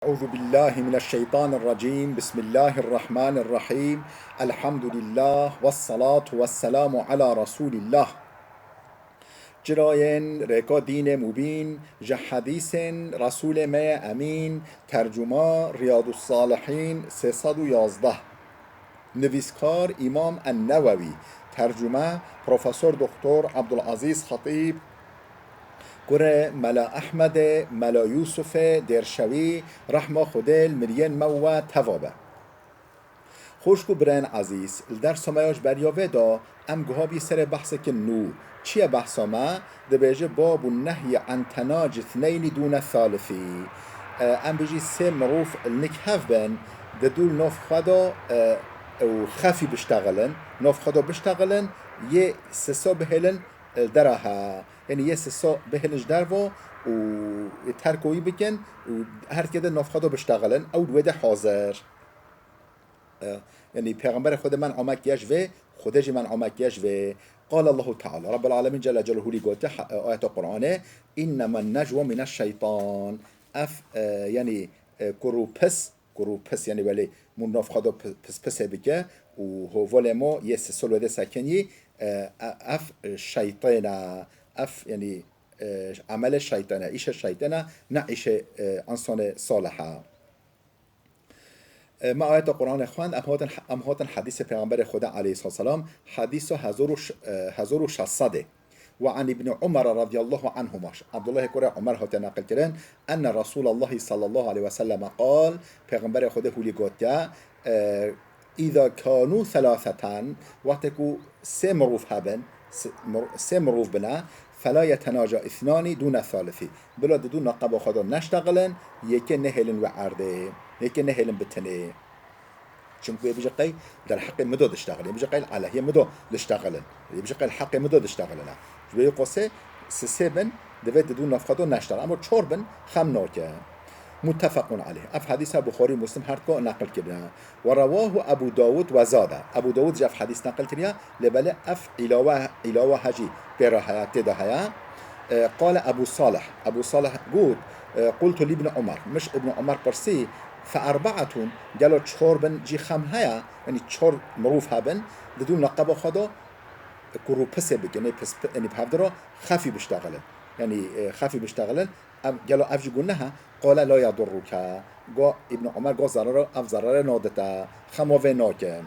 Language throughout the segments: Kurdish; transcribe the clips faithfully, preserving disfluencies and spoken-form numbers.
أعوذ بالله من الشيطان الرجيم. بسم الله الرحمن الرحيم. الحمد لله والصلاة والسلام على رسول الله. Çirayên rêka dînê mubîn, ji hedîsên Resûlê me yê Emîn, tercuma Riyadus Salihîn sê sed û yazdeh. Nivîskar Îmam En-Newewî, tercuma Profesor Doktor Abdulazîz Xetîb, kurê Mela Ehmedê, Mela Yûsufê Dêrşewî, rehma Xwedê li miriyên me û we teva be. Xwişk û birayên ezîz, li dersa me ya ji beriya vê de em guha bî serê behsekî nû. Çi ye behsa me? Dibêje, Babu nehyî an tenaci thneynî dûne thalithî. E, em bijî sê mirov li nik hev bin, di dû li nav xwe de, e, û xefî biştexilin, nav xwe de biştexilin, yê sisa bihêlin, e, dera he. Yanî yê sisa bihêlin ji derve û terko wî bikin û her kê de nav xwe de biştexilin, ew di wê de hazir. E, yanî Pêxemberê Xwedê men'a me kiriye ji vê, Xwedê jî men'a me kiriye ji vê. Qal Allahu Teala, Rabbul Alemîn Celle Celaluhu lî gotiye, ha-, ayeta Qur'anê, "Innema necwa mine şeytan." Ev, e, yanî, e, kur û pis, kur û pis, yanî welê mû nav xwe de pi-, pis pisê bike û hovalê mo yê sisol wê de sekinî, e, e, ev, e, şeytên e, ev, yanî, e, emelê şeytên e, îşê şeytên e, ne îşê, e, însanê salih e. E, me ayeta Qur'anê xwend, em hatin, em hatin hedîsê Pêxemberê Xwedê aleyhisselam, hedîsa hezar û ş-, e, hezar û şeş sedê. Ve an Îbni Umar radiyallahu anhuma, Abdullahê kurê Umar hate neqil kirin, enne Resûlallahi sallallahu aleyhi ve sellem qal, Pêxemberê Xwedê hûlî gotiye, e, "Îza kanu selaseten", wextê ku sê mirov hebin, s-, mir-, sê mirov bine, "fela yetenaca ithnani dûne thalithî." Bila di dû neqeba xwe de neştexilin, yekê nehêlin we erdê, yekê nehêlin bi tinê. Çimku yê bije qey derheqê min de diştexilin, yê bije qey li alehiyê min de diştexilin, yê bije qey li heqê min de diştexilin. Ji bo yê qosê sisê bin, divê di dû nav xwe de neştexilin. Ama çor bin, xem nake. Muttefequn aleyh. Ev hedîsa Buxarî û Muslim her ko neqil kirine. Ve rewahu Ebu Dawud ve zade. Ebu Dawud jî ev hedîs neqil kiriye, lê belê ev îlawe, îlawe he jî tê re heye, tê de heye. E, qale Ebu Salih. Ebu Salih got, e, "Qultu li Ibn Umar." Min ji Ibn Umar pirsî, "Fe erbaetun, gelo çor bin jî xem heye?" Yanî çor mirov hebin, di dû neqeba xwe de kur û pisê bikin, yanî pis, yanî bi hevdira xefî biştexilin. Yanî, e, xefî biştexilin. Ev, gelo ev jî guneh e? Qale la yadurruke. Go Îbn Umar go zerere, ev zerere nadite. Xema vê nake.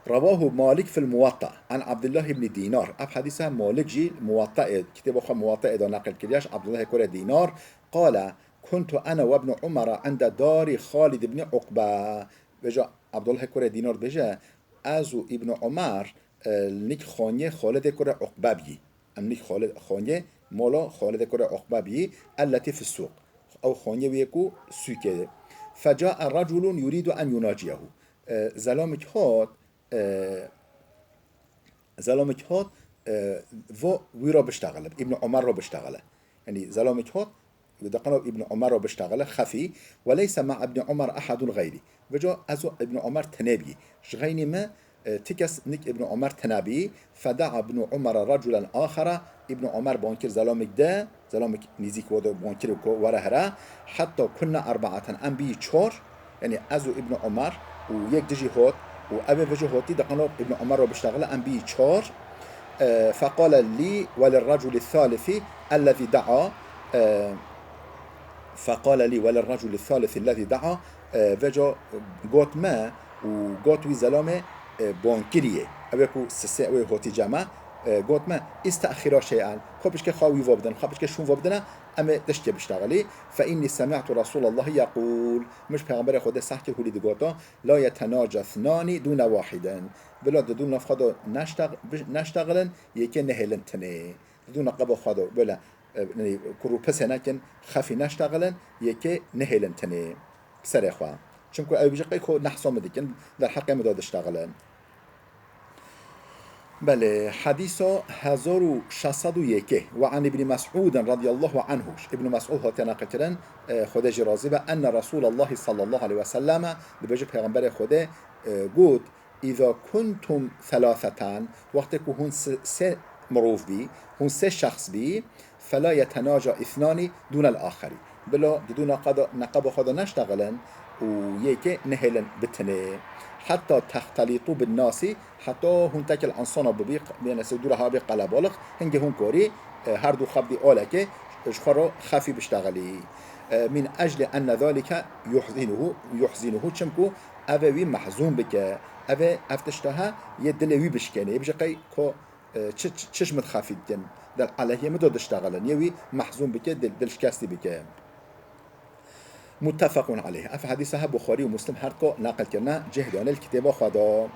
Rewahu Malik fil Muwatta an Abdullah ibn Dinar. Ev hedîsa Malik jî Muwattaê, kitêba xwe Muwattaê de neqil kiriye ji Abdullah kurê Dinar. Qale, "Kuntu ene ve Ibn Umar inde dari Xalid ibn Uqbe." Vêca Abdullah kurê Dinar dibêje, "Ez û Îbn Umar, e, li nik xanyê Xalidê kurê Uqbe bî." Em nik Xalid, xanyê mala Xalidê kurê Uqbe bî, "Elletî fis sûq." Ew xanyê wî ye ku sûkê ye. "Fecae reculun yuridu en yunaciyehu." E, zelamik hat, e, zelamik hat, e, vo wî re biştexile, Îbn Umar re biştexile. Yanî zelamik hat, diqina Îbn Umar re biştexile, xefî, "Ve leyse ma'a Ibn Umar ahadun gayri." Vêca ez û Îbn Umar tenê bî. Ji xeynî me, e, ti kes nik Îbn Umar tene bî. "Feda'a Ibn Umar raculen axara." Îbn Umar bankir zelamik de, zelamik nîzîk wê de bankir ku were here. "Hatta kunna erbaeten." Em bî çor. Yanî ez û Îbn Umar û yek dijî hot û ev ê vêca hotî diqina Îbn Umar re biştexile, em bî çor. E, feqale lî we lirreculi thalisi ellezî da'a, e, feqale lî we lirreculi thalisi ellezî da'a, e, vêca got me û got wî zelamê, e, bonkiriyê. Ew ê ku sisê ew ê hotî cema, e, got me, "İste'xira şey'en." Xwe pişke xwe wî vo bidin, xwe pişke şûn vo bidine, em ê tiştê biştexilî. "Fe inni semi'tu Resûlallahi yeqûl." Min ji Pêxemberê Xwedê seh kir hûlî digota, "La yetenaca thnani dûne wahidin." Bila di dû nav xwe de neştex-, bi-, neştexilin, yekê nehêlin tinê. Di dû neqeba xwe de, böyle, e, yanî, kur û pisê nekin, xefî neştexilin, yekê nehêlin tinê. Bi serê xwe. Çimku ew bije qey ku nehsa min dikin, derheqê min de diştexilin. Belê, hedîsa hezar û şeş sed û yekê. Ve an Îbnî Mes'ûdin radiyallahu anhu. Îbnî Mes'ûd hatiye neqilkirin, e, Xwedê jî razî be, enne Resûlallahi sallallahu aleyhi ve selleme, dibêje Pêxemberê Xwedê, e, got, "Îza kuntum selaseten", wextê ku hûn se-, sê mirov bî, hûn sê şexs bî, "fela yetenaca îthnani dûnel axerî." Bila di dû neqada-, neqaba xwe de neştexilin û yekê nehêlin bitinê. Heta textelîtû bin nasî, heta hûn tekil ensana bibî, bêne se dûra ha bê qelebalix, hingê hûn korî, e, her du xebdî alekê ji xwe re xefî biştexilî. E, min ecli enne zalike yuhzinuhu, yuhzinuhu, çimku ev ê wî mehzûn bike. Ev ê, ev tişta he yê dilê wî bişkêne. Yê bije qey ko, e, çi, çi, çiş min xefî dikin. Del alehiyê min do diştexilin. Yê wî mehzûn bike, dil, dilşikestî bike. Muttefequn aleyh. Ev hedîsa he Buxarî û Muslim her ko neqil kirine, cih dane li kitêba xwe de.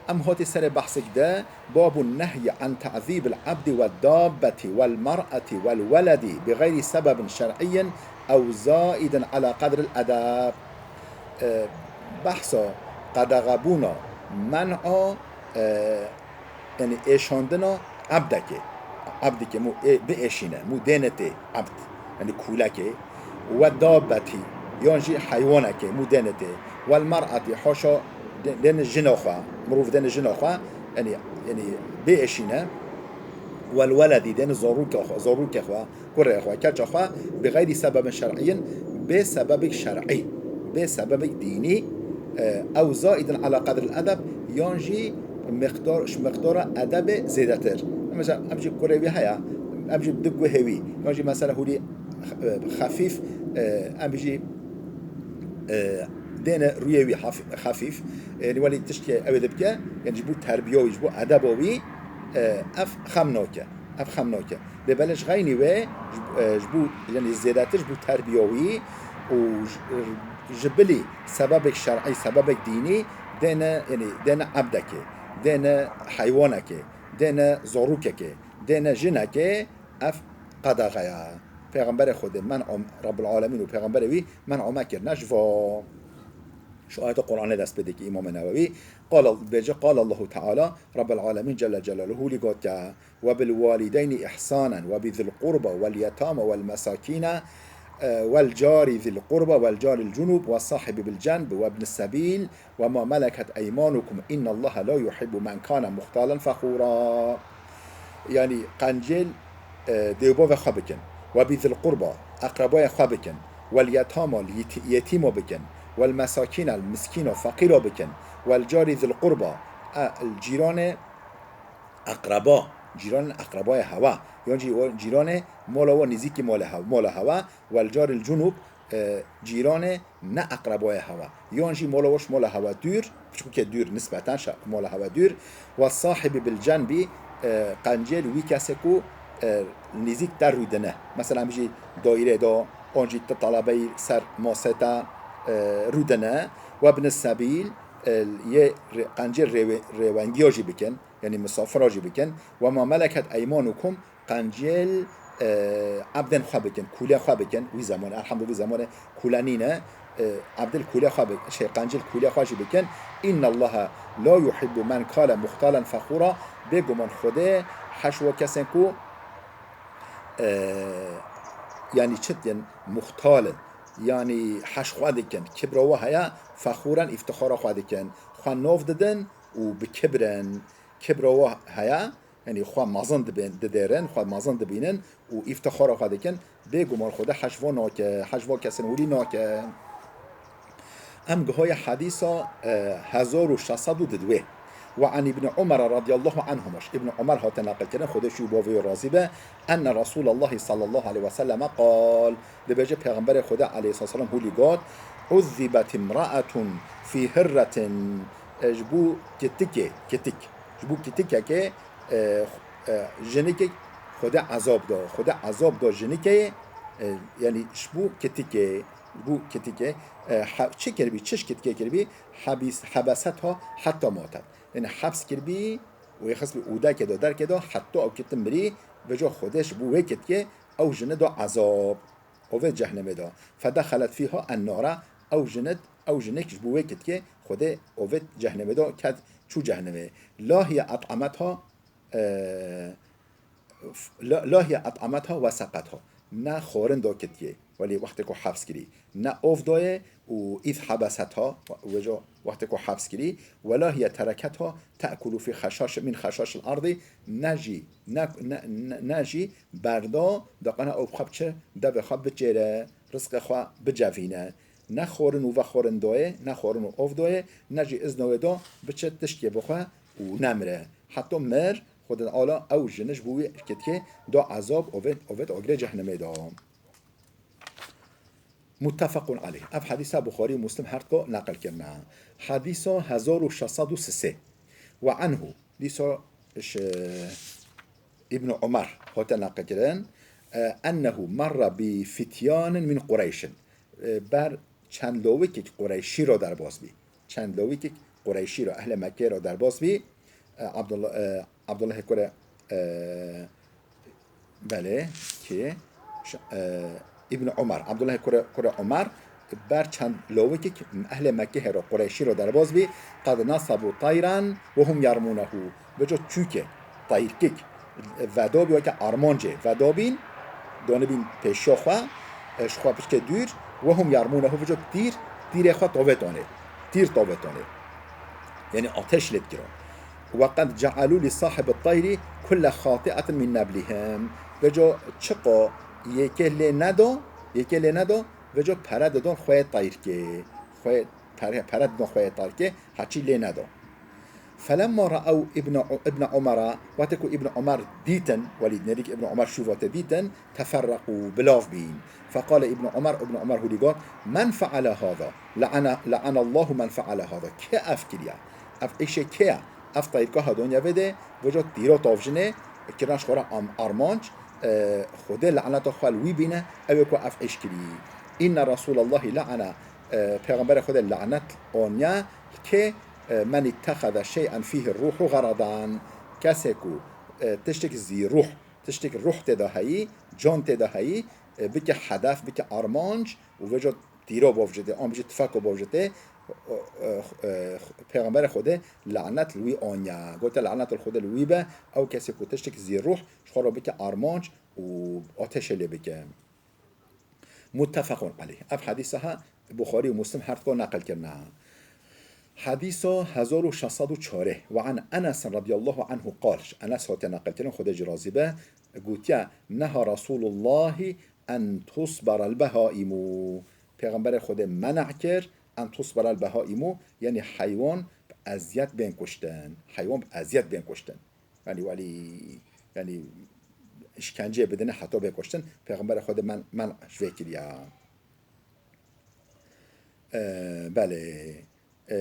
Em hatî serê behsek de, babun nehyi an ta'zîbil abdi ve dabbeti vel mar'eti vel weledi bi gayri sebebin şer'iyyin ew zaidin ala qedril edeb. E, behsa qedexebûna, men'a, e, yanî êşandina ebdekê. Ebdekê mû ê-, biêşîne, mû dêne tê ebd. Yanî kûlekê. We dabbetî, yan jî heywanekê, mû dêne tê. Wel mer'etî, haşa dê-, dêne jina xwe, mirov dêne jina xwe, yanî, yanî biêşîne. Wel weledî, dêne zarûka xwe, zarûkê xwe, kurê xwe, keça xwe, bi xeyrî sebebin şer'iyyin, bê sebebek şer'î, bê sebebek dînî, e, ew zaidin ala qedril edeb, yan jî miqdar, ji miqdara edebê zêdetir. Mesela, em jî kurê wî heye, em jî di guhê wî, yan jî mesela hûrî, e, xefîf, e, em jî, e, dêne rûyê wî haf-, xefîf, e, welî tiştê ew ê dibike, yanî ji bo terbiya wî, ji bo edeba wî, e, ev xem nake, ev xem nake. Lê belê ji xeynî wê, ji, e, ji bo, yanî zêdetir ji bo terbiya wî û ji, ji bilî sebebek şer'î, sebebek dînî dêne, yanî dêne ebdekê, dêne heywanekê, dêne zarokekê, dêne jinekê, ev qedaxe ye. Pêxemberê Xwedê men'a, Rabbul Alemîn û Pêxemberê wî men'a me kirine ji va. Şu ayeta Qur'anê dest pê dike Îmamê Newewî. Qala, dibêje, Qala Allahu Teala, Rabbul Alemîn Celle Celaluhu hûlî got ke, "Ve bil walideyni ihsanen ve bi zil qurba vel yetama vel mesakine, e, vel cari zil qurba vel caril cunub ve sahibi bil cenb ve ibnis sebil ve ma meleket eymanukum innallaha la yuhibbu men kane muhtalen fexura." Yanî qencêl, e, dêwbavê xwe bikin. Ve bi zil qurba, eqrebayê xwe bikin. Vel yetama, li yet-, yetîma bikin. Vel mesakîne, li miskîna, feqîra bikin. Vel carî zil qurba, e, li cîranê eqreba, cîranên eqrebayê hewa. Yan jî o cîranê mala we nêzîkî mala hew-, mala hewa. Vel caril cunub, e, cîranê ne eqrebayê hewa. Yan jî mala we ji mala hewa dûr, piçkûkê dûr nisbeten şa-, mala hewa dûr. Ve sahibi bil cenbî, e, qencêl wî kesê ku, e, nêzîk te rûdine. Mesela em jî daîrê de, an jî ti talebeyî ser masê te, e, rûdine. Ve ibnis sebîl, e, yê rê-, qencêl rêwe-, rêwengiya jî bikin, yanî misafira jî bikin. Ve ma meleket eymanukum, qencêl, e, ebdên xwe bikin, kûlê xwe bikin, wî zemanê, elhamdulillah, wî zemanê kûle nîne, e, ebdil kûlê xwe bi-, şey, qencil kûlê xwe jî bikin. Innallaha la yuhibbu men kale muhtalen fexura, bêguman Xwedê heş wa kesên ku, e, yanî çi dikin, muhtal in, yanî heş xwe dikin, kibra we heye, fexuren îftixara xwe dikin, xwe nav didin û bi kibr in, kibra we heye, Yanî xwe mezin dibên-, didêrin, xwe mezin dibînin û îftixara xwe dikin. Bêguman Xwedê heş va nake, heş va kesin hûlî nake. Em gihoye hedîsa, e, hezar û şeş sed û didwê. Ve an Îbn Umar radiyallahu anhuma. Îbn Umar hate neqilkirin, Xwedê şû bavê razî be. Enne Resûlallahi sallallahu aleyhi ve selleme qal. Dibêje Pêxemberê Xwedê aleyhisselam hûlî got, "Uzzibet imraetun fî hirretin." E, ji bo kitikê, kitik. Ji bo kitikekê e, e, jinikek Xwedê ezab da. Xwedê ezab da jinikê, e, yanî ji bo kitikê, ji bo kitikê, e, he-, çi kiribî, çi ji kitikê kiribî? Hebîs-, hebesetha hetta matet. Yanî heps kiribî û yê xistbî ûdekê de, derkê de, hetta ew kitin mirî, vêca Xwedê ji bo wê kitikê ew jini da ezab. Ovê cehnemê de. Fedexelet fîha ennara, ew jinit, ew jinik ji bo wê kitikê Xwedê ovê cehnemê de ket, çû cehnemê. Lahiye et'ametha, e, f-, la-, lahiye et'ametha ve seqetha. Ne xwarin da kitikê, welî wextê ku hefz kirî. Ne ov dayê û îz hebesetha, wêca wextê ku hefz kirî. Welahiye tereketha te'kulu fî xeşaş, min xeşaşil erdî. Ne jî, ne, ne, ne, ne jî berda, daqana ew xwe biçe, devê xwe biçêre, rizqê xwe bicevîne. Ne xwarin û vexwarin dayê, ne xwarin û av dayê, ne jî izna wê da biçe tiştê bixwe û nemire. Heta mir, Xwedê Teala ew jin ji bo wî ketikê da ezab, avêt, avêt agirê cehennemê da. Muttefequn aleyh. Ev hedîsa Buxarî û Muslim her du neqil kirine. Hedîsa hezar û şeş sed û sisê. Ve anhu. Dîsa ji Îbn Umar hate neqilkirin, e, ennehu merra bi fityanin min Qureyşin. E, ber çend lawikek Qureyşî re derbas bî. Çend lawikek Qureyşî re, ehlê Mekkeyê re derbas bî. E, Abdullah, e, Abdullahê kurê, e, Belê, kî? Ş-, e, Îbn Umar, Abdullah kurê, kurê Umar, ber çend lawikek ehlê Mekkeyê re, Qureyşî re derbas bî, qed nesabu tayran ve hum yermûnehu. Veco çûke, tayrkek, vedabî weke armancê, vedabîn, danibîn pêşiya xwe, e, ji xwe piçke dûr, ve hum yermûnehu, veco tîr, tîrê xwe tavêtanê, tîr tavêtanê. Yanî ateş lê dikirin. Ve qed cealû li sahibî tayri kulle xati'atin min neblihim. Veco çiqa yekê lê nedo, yekê lê nedo, veco pere didon xweyê tayrkê. Xweyê pere, pere didon xweyê tayrkê, heçî lê nedo. Felemma re'ew Îbne, Îbne Umara, wextê ku Îbn Umar dîtin, welî nêrîk Îbn Umar şû wextê dîtin, teferreqû, bilav bîn. Feqale Îbn Umar, Îbn Umar hûdî got, "Men feale hada? Le'ene, le'enallahu men feale hada." Kê ev kiriye? Ev îşê kê ye? Ev tayrka ha donya vê de, veco tîro tavjinê, kirina ji xwe re am-, armanc, e, Xwedê laneta xwe li wî bîne, ew ê ku ev îş kirî. Înne Resûlallahî le'ene, e, Pêxemberê Xwedê lanet aniye, kê, e, men îttexede şey'en fîhî rûhu xeradan. Kesê ku, e, tiştek zî rûh, tiştek ruh tê de heyî, can tê de heyî, e, bike hedef, bike armanc û veco tîro bavjitê, an bijî tifeko bavjitê, e, e, e, Pêxemberê Xwedê lanet li wî aniye. Gote, "Lanet li Xwedê li wî be, ew kesê ku tiştek zî ruh ji xwe re bike armanc û ateşê lê bike." Muttefequn aleyh. Ev hedîsa ha Buxarî û Muslim her du neqil kirine. Hedîsa hezar û şeş sed û çar. Ve an Enes radiyallahu anhu qal. Enes hate neqilkirin, Xwedê jî razî be, gotiye, "Neha Resûlullahî en tusberel behaimu." Pêxemberê Xwedê men'a kir, "en tusberel behaimu", yanî heywan bi eziyet bên kuştin. Heywan bi eziyet bên kuştin. Yanî welî, yanî îşkenceyê bidine heta bê kuştin. Pêxemberê Xwedê men, men ji vê kiriye. E, belê. E,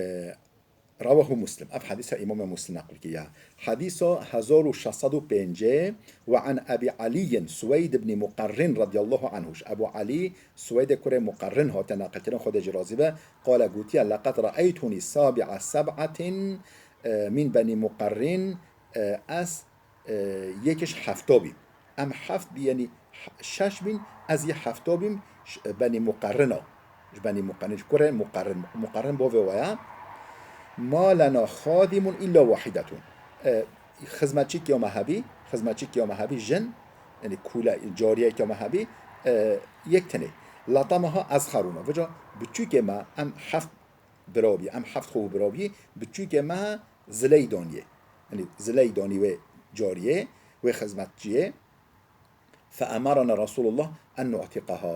Rawahu Muslim. Ev hedîsa Îmamê Muslim neqil kiriye. Hedîsa hezar û şeş sed û pêncî. Ve an Ebî Aliyyin Suweyd ibn Muqerrin radiyallahu anhu. Ji Ebû Alî Suweydê kurê Muqerrin hate neqilkirin, Xwedê jî razî be. Qale gotiye, "Leqed re'eytûnî sabi'a seb'atin, e, min benî Muqerrin." E, ez, e, yekê ji hefta bîm. Em heft bî, yanî he-, şeş bîn, ez yê hefta bîm, ş-, Benî Muqerrina. Ji Benî Muqerrin, ji kurê Muqerrin. Muqerrin bavê we ye. "Ma lena xadimun illa wahidetun." E, xizmetçîkê me hebî, xizmetçîkê me hebî jin, yanî kûle, cariyekê me hebî, e, yek tenê. "Latamaha ezxeruna." Vica biçûkê me, em heft bira bî, em heft xwe bira bî, biçûkê me ziley daniyê. Yanî ziley danî wê cariyê, wê xizmetçiyê. "Fe emarana Resulullah en nu'tiqaha."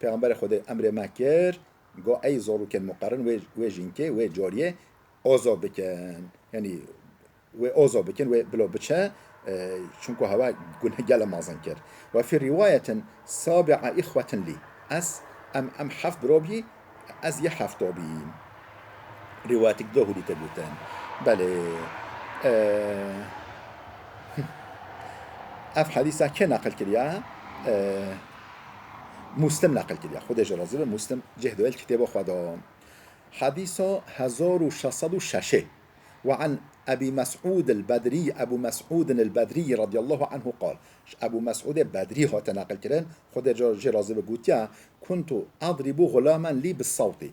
Pêxemberê Xwedê emrê me kir, got, "Ey zarokên Muqerrin, wê, wê jinkê, wê cariyê aza bikin." Yanî wê aza bikin, wê bila biçe, e, çunku hewa guneh gele mezin kir. "Ve fî riwayetin sabi'a îxwetin lî." Ez, em, em heft bira bî, ez yê hefta bîm. Riwayetik de hûdî te gotin. Belê. E, ev hedîsa kê neqil kiriye? E, Muslim neqil kiriye. Xwedê jî razî be, Muslim cih doyel kitêba xwe de. Hedîsa hezar û şeş sed û şeş. Ve an Ebî Mes'ûd el-Bedrî, Ebû Mes'ûdin el-Bedrî radiyallahu anhu qal. Ji Ebû Mes'ûdê Bedrî hate neqil kirin, Xwedê ca jê razî be, gotiye, "Kuntu adrîbu xulamen lî bi sawtî."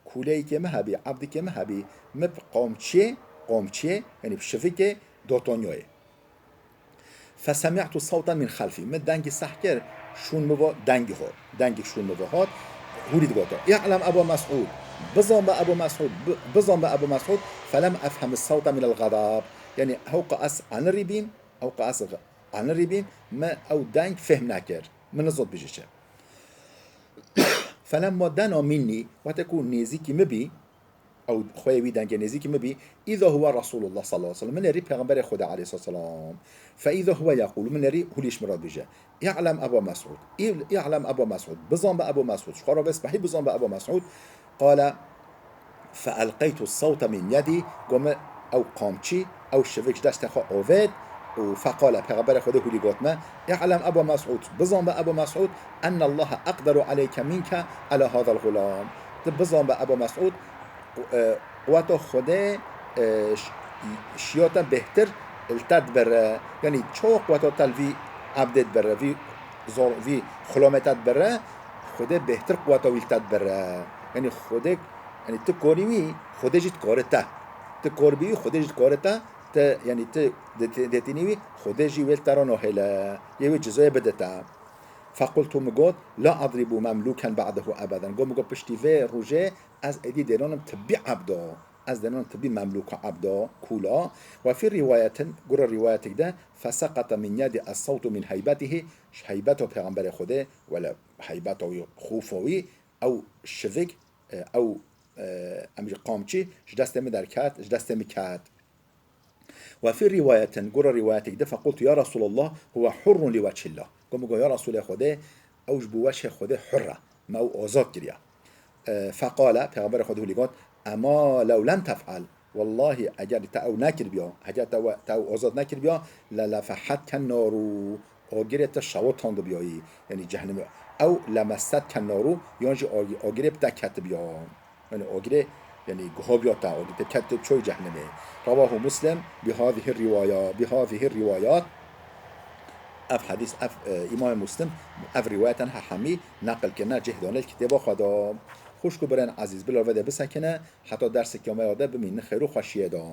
Kûleyekê me hebî, ebdikê me hebî, me bi qamçiyê, qamçiyê, yanî bi şivikê dotonyayê. "Fesemi'tu sawtan min xelfî." Min dengî seh kir, şûn min ve dengî hat. Dengî şûn min ve hat. Hûrî digota, "I'lem Eba Mes'ûd." Bizan be Eba Mes'ûd, bi-, bizan be Eba Mes'ûd, "Felem efhem sawta min el-ghadab." Yanî hewqa ez anirî bîm, hewqa ez g-, anirî bîm, min ew deng fehm nekir. Min nizot bijî çi. فلما دنا مني, wextê ku nêzîkî min bî, ew xweyê wî dengê nêzîkî min bî, إذا هو رسول الله صلى الله عليه وسلم, min nêrî Pêxemberê Xwedê عليه الصلاة والسلام. فإذا هو يقول, min nêrî hûlî ji min re dibêje, اعلم أبا مسعود, اعلم أبا مسعود, bizan be Ebu Mesûd, ji xwe re vê spehî bizan be Ebu Mesûd. قال فألقيت السوط من يدي, got min ew qamçî, ew şivik ji destê xwe avêt û فقال, Pêxemberê Xwedê hûlî got min, اعلم أبا مسعود, bizan be Ebu Mesûd, أن الله أقدر عليك منك على هذا الغلام. Tu bizan be Ebu Mesûd, e, quweta Xwedê, e, ş-, şiya te bêhtir li te dibire. Yanî çawa quweta te li vî ebdê dibire, vî zor-, vî xulamê te dibire, Xwedê bêhtir quweta wî li te dibire. Yanî Xwedê, yanî tu karî wî, Xwedê jî dikare te. Tu kar bî wî, Xwedê jî dikare te. Te, yanî tu dê-, dêtînî wî, Xwedê jî wê li te re nahêle. Yê wê cizayê bide te. فقلت, min got, لا أضرب مملوكا بعده أبدا. Got, min got, piştî vê rojê ez êdî dênanim tibî ebda. Ez dênanim tibî memlûka ebda, kûla. وفي رواية, gora rîwayetek de, فسقط من يدي السوط من هيبته, ji heybeta Pêxemberê Xwedê, wele heybeta wî, xofa wî, ew şivik, e, ew, e, em jî qamçî ji destê min derket, ji destê min ket. وفي رواية, gora rîwayetek de, فقلت يا رسول الله هو حر لوجه الله. Got, min got, ya Resûlê Xwedê, ew ji bo weşê Xwedê hur e. Me ew azad kiriye. E, فقال, Pêxemberê Xwedê hûlî got, أما لو لم تفعل, wellahî eger te ew nekiribiya, heger te we, te ew azad nekiribiya, للفحتك النار, agirê te şewitandibiyayî, yanî cehennemê. أو لمستك النار, yan jî agi-, agirê bi te ketibiya. Yanî agirê, yanî guhabiya te, agirê te ket çû cehennemê. رواه مسلم بهذه الرواية, بهذه الروايات. Ev hedîs, ev, e, Îmamê Muslim ev rîwayetên he hemî neqil kirine, cih dane li kitêba xwe de. Xwişk û birên ezîz, bila vê de bisekine, heta derseke me ya de bimînin xêr û xweşiyê de.